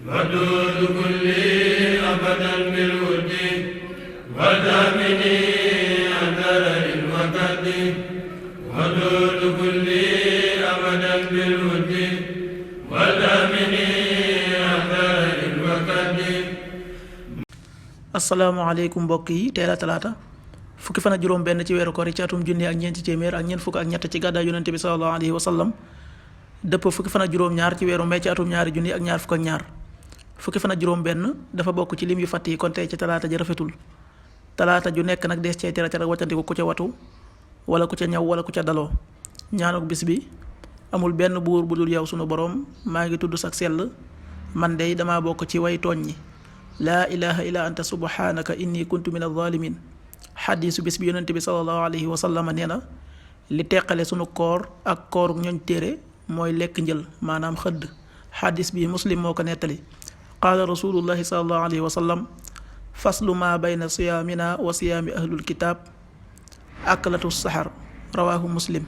ودود كلي أبدا بالود ودامني أثر الوقت ودود كلي أبدا بالود ودامني أثر الوقت. asalaamaaleykum mbokk yi teel a talaata fukki fan ak juróom benn ci weeru koor ci atum junni ak ñeenti téeméer ak ñeent fukk ak ñett ci gàddaay yonente bi sallallahu alayhi wa sallam dëpp fukki fan ak juróom ñaar ci weeru mai ci atum ñaari junni ak ñaar fukk ak ñaar fukki fan ak juróom benn dafa bokk ci lim yu fàtt yi kon tey ci talaata ji rafetul talaata ju nekk nag des cee tere waccandiku ku ca watu wala ku ca ñaw wala ku ca daloo ñaanuk bis bi amul benn buur bu dul yow sunu boroom maa ngi tudd sak sell man dey dama bokk ci way tooñ ñi laa ilaha illa anta subhanaka inni kuntu min alzalimin xadiisu bis bi yonente bi salallahu alayhi wa sallam nee na li teqale sunu koor ak kooruk ñooñ téere mooy lekk njël maanaam xëdd xadiis bi muslim moo ko nettali qaala rasulullahi salallahu alayhi wa sallam faslu ma bayna siyaamina wa siyaami ahlul kitaab aklatu saxar rawaahu muslim.